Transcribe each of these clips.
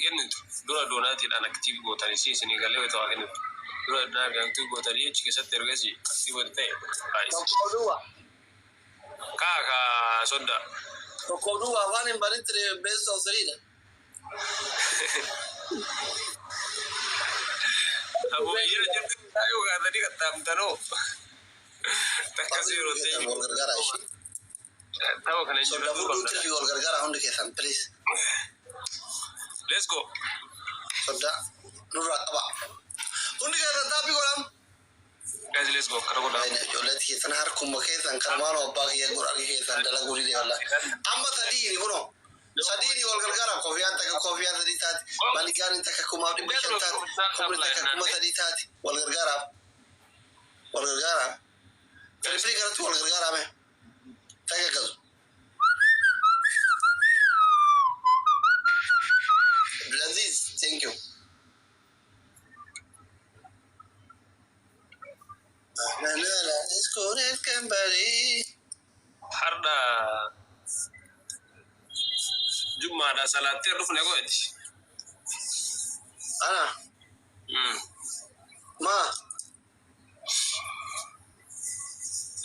Kennitu dura doonaatiidhaan active gootanii si isinii galee wayita waa kennitu. Dura doonaatiin active gootanii achi keessatti ergasii active wanta ta'e baay'isa. Tokko duwwa. Kaa kaa soddaa. Tokko duwwa afaan hin banitti best of three dha. Abooyyaa jirtu taa'uu kaatanii qaxxaamtanoo. Takka zeeroo ta'e. Wal gargaaraa ishee. Tapha kana Sodda injifachuu furduu qabna. fi wal gargaaraa hundi keessan, please. Let's go. Sodda nurraa qaba. Hundi keessan tap godham. Guys, let's go. Kana godhaa. Ijoolleetti keessan harkuma keessan kan maal abbaa kiyya godhan keessan dalaguu dide walla. Amma sadiini kunoo. Sadiini wal gargaara. Koofiyaan takka koofiyaan sadii taati. Manigaaniin takka 1500 taati. Kumni takka 3000 taati. Wal gargaaraaf. Wal gargaara. Triple kanatti wal gargaaraa mee. Takka gazu. Abdulaziz, thank you. Na na na, iskooreef kan barii. Har'a jummaadha salaattee dhufne goeti. Ana, maa,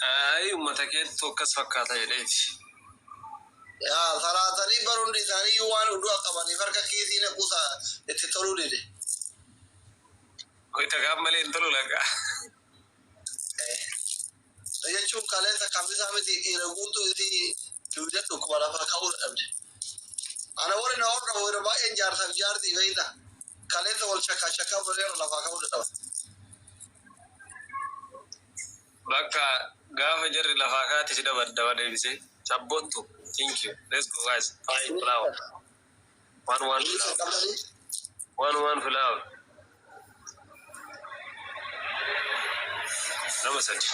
Ayi, uummata keetu akkas fakkaata jedheeti. Yaa salaatanii baruun isaanii waan uduu qabaniif harka kiisii naquusa itti toluu dide. Wayita gaaf malee hin tolu laqa. Jechuun kaleessa kambisaa miti, dhiira guutuu isii duuda dhukkuba lafaa ka'uu dadhabde. Ana warri na hordofu yeroo baay'een jaarsaaf jaartii beeyta. Kaleessa wal shakkaa shakkaa bulee lafaa ka'uu dadhaba. Bakka gaafa jarri lafaa kaate si dabaddaba deebisee. Sabboontu. Thank you. Let's go, guys. Five flower. One one flower. One one flower. Nama sadi.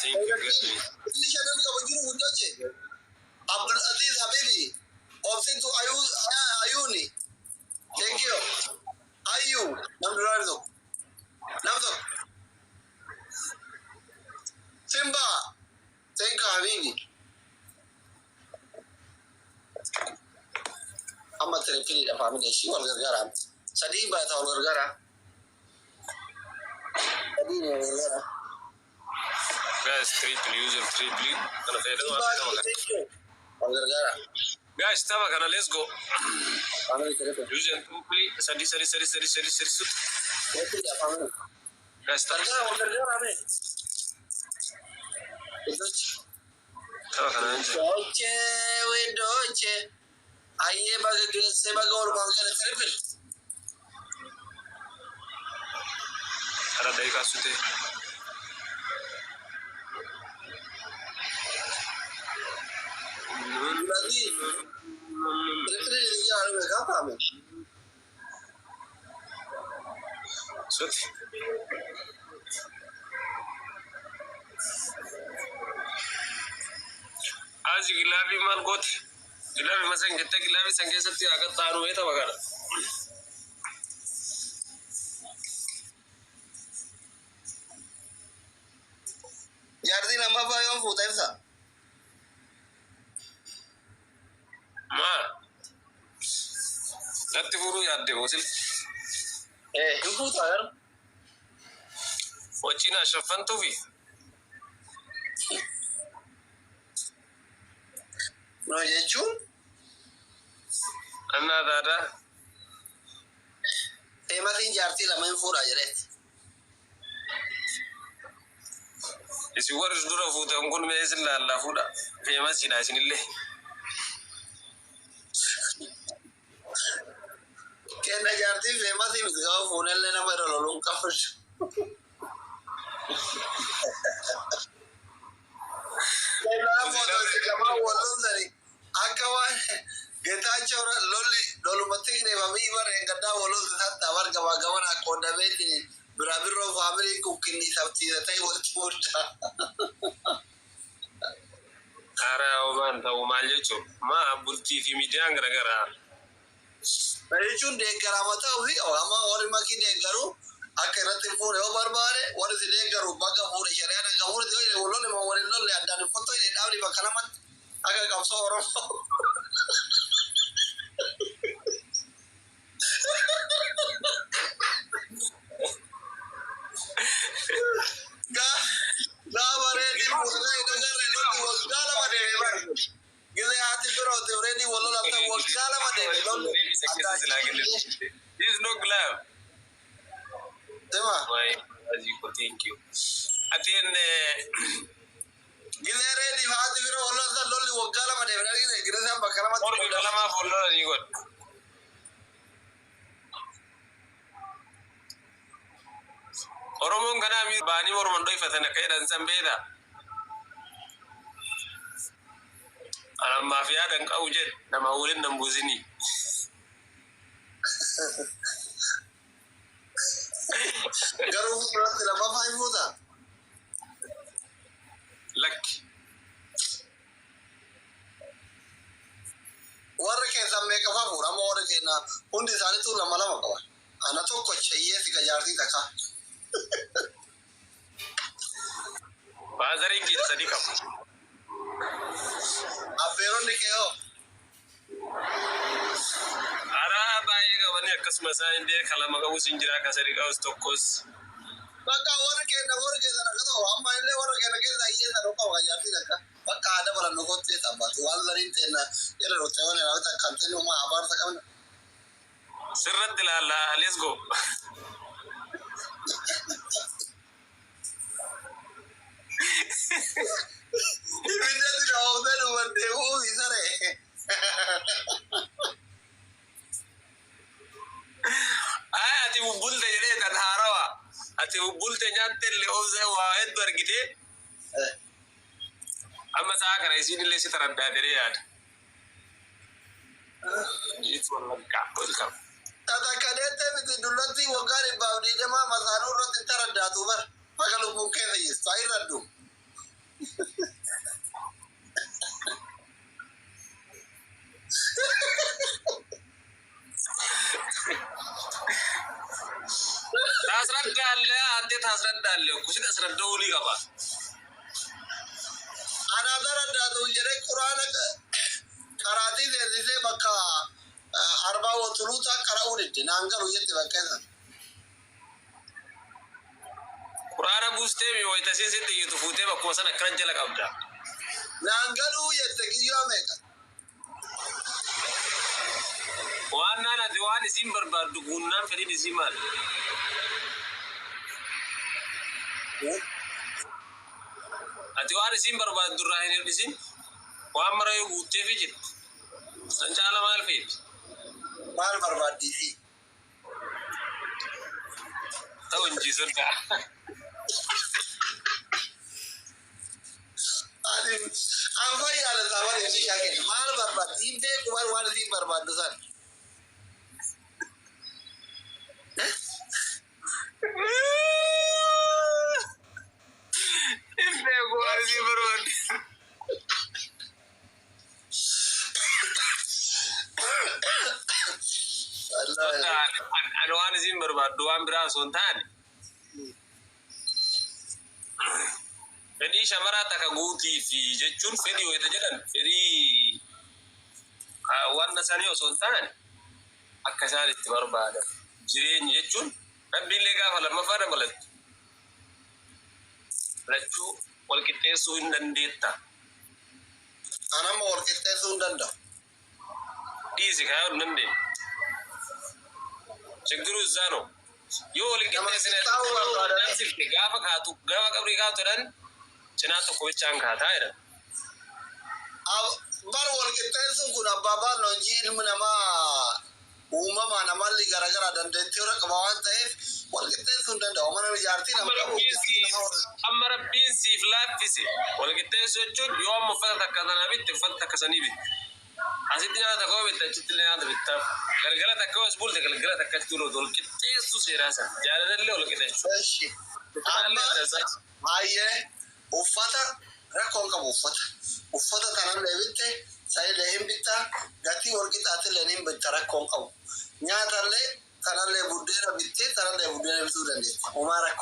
Thank you. Gasmi. Inni shanan qabu jiru guddache. Abdul Aziz Habibi. Obsitu Ayuni. Thank you. Ayu. Nam duraan tokko. Nam tokko. Simba. Thank you, Habibi. Amma tripleiidha family ishii wal gargaara. Sadii baata wal gargaara. Sadii wal gargaara. Guys, triple user triple. Kana fayyadamaa Simba, tapha kana. thank you. Wal gargaara. Guys, tapha kana let's go. Family triple. User triple sadi sadi sadi sadi sadi sadi sadi. Tripleiidha family. Guys, tapha Gargaara wal gargaara mee. Iddochi. Tapha kana hin jiru. Doche, we doche. Ayyee, baga geessee, baga oolmaan gara triple. Kara daqiiqaa sutee. Abdulaziz. Triple ijaaru beekaa family. Suti. Asi glove maal gooti? Glove masan jettee glove san keessatti haa qaxxaanu mee tapha kana. Jaartiin lammaffaa yoom fuuta, ibsa? Maa? Natti fuudhuu yaadde boosil. Eh, hin fuuta garuu. Wajjin ashaffantuufi. No jechuun Annaa taadaa. Feemasiin jaartii lama hin fuudha jedheeti. Isin warri dura fuutan kun mee isin laallaa fuudha. Famousiidha isinillee. Kenna jaartiin famousii miti, gaafa fuunellee nama irra loluun qabu. Kennaa mootosigamaa wal loltani akka waan Geetaachoo lolli loluma Tigreef Abiyyi bara gaddaa wal lolte tatta bar gamaa gamana qoodameetiin biraa birroo family kukkinni sabtiisa ta'e walitti fuudha. Haaraa homaan ta'u maal jechuun maa bultii fi miidiyaan garagaraa. Jechuun deeggaraa mataa ofii qaba. Amma warri makii deeggaru akka irratti hin fuune yoo barbaade, warri si deeggaru bakka fuudhe shari'aan akka fuudhe yoo jedhe, wal lolle moo waliin lolle addaan hin fottoo jedhe, dhaabni bakka lamatti akka qabsoo Oromoo. Isa keessa silaa kennu. This is no glove. Sima. Why, Aziko, thank you. Atiin Gisee reedii haati bira walloon san lolli waggaa 2 deemee argite gisee bakka lamatti. Mormi lamaaf wallola ni godha. Oromoon kanaa baanii morman dhoyfatan akka jedhan san beektaa? Anammaaf yaadan qabu jedhe nama waliin nan buusinii. Garuu fuulduratti lammaffaa hin fuutaa? Lakki. Warra keessan meeqa fa'aa fuudha? Amma warra keenya hundi isaaniitu lama lama qaban. Ana tokko chayyeesi ka jaartii takka. Faazariin keessa sadi qabu. Affeeronni kee hoo? Araa baay'ee qabanii akkasuma isaan illee ka lama qabus hin jira, ka sadi qabus tokkos. Bakka warri keenya warri keessan akka ta'u amma illee warra keenya keessa hiyyeessa nu qaba ka jaartii takka. Bakka aadaa barannu kottu eessa abbaatu waan zariin teenna jedha dhuftee waan ilaawwata akkan ta'e uumaa abaarsa qabna. Sirratti ilaallaa, let's go. Ibiddatti dhooftee dhumattee uumii saree. Ay, ati bubbulte jedhee tan haarawa. Ati bubbulte nyaatte illee obsee waa hedduu argitee amma sa'a kana isiin illee si taraddaa jedhee yaada. It's wallaggaa welcome. Takka deettee miti dullatti waggaa 120 masaanuu irratti taraddaatu bara. Bakka lubbuun keessa jirtu haa irraddu. Taasraddaa ante taasraddaalle kusin asradda'uu ni qaba. Ana taraddaatu jedhee quraana qaraatii seensisee bakka arbaa watuluuta qara'uu didde naan galu jette bakka isa. Quraana buustee mi wayita siin sitti iyyatu fuutee bakkuma sana akkana jala qabda. Naan galuu jette kiyyoo meeqa. Waan naan ati waan isiin barbaaddu guunnaan fedhiin isii maal? Ati waan isiin barbaaddu irraa hin hir'isin, waan mara yoo guutteefi jirti. San caala maal feeti? Maal barbaaddiisi? Ta'u injisun ta'a. Ani an fayyaadha isaa bara ishee shaakeen maal barbaaddi? Hin beeku maal waan isiin barbaaddu san. Hin beeku waan isiin barbaaddu. Ani waan isiin barbaaddu waan biraa osoo hin taane fedhii shamaraa takka guutii fi jechuun fedhii wayita jedhan fedhii waan sanii osoo hin taane akka isaan itti barbaadan jireenya jechuun rabbiillee gaafa lammaffaa dabalattu lachuu wal qixxeessuu hin dandeetta. Anamma wal qixxeessuu hin danda'u. Dhiisi kaayuu hin dandeenye. ችግሩ እዛ ነው። Yoo wal qixxeessine gaafa kaatu gaafa qabrii kaatu jedhan cinaa tokko bichaan kaataa jedhan. Bar wal qixxeessuun kun abbaa baalloo hojii ilmi namaa uumamaan amalli garaagaraa dandeettii warra qaba waan ta'eef wal qixxeessuu hin danda'u. Mana jaartii nama qabu. Amma rabbiin siif laaffise wal qixxeessuu jechuun yoo amma uffata takka sana bitte uffata takka sanii bitte. Asitti nyaata takka yoo bitte achitti illee nyaata bittaaf. Galgala takka yoo as bulte galgala takka achitti wal qixxeessuu seeraa sana. Jaalalallee wal qixxeessu. Eshi. Amma baay'ee uffata rakkoon qabu uffata. Uffata kanallee bitte sanillee hin bitta gatii wal qixxaatillee hin bitta rakkoon qabu. Nyaatallee kanallee buddeena bittee sanallee buddeena bituu dandeessa. Homaa rakkoo.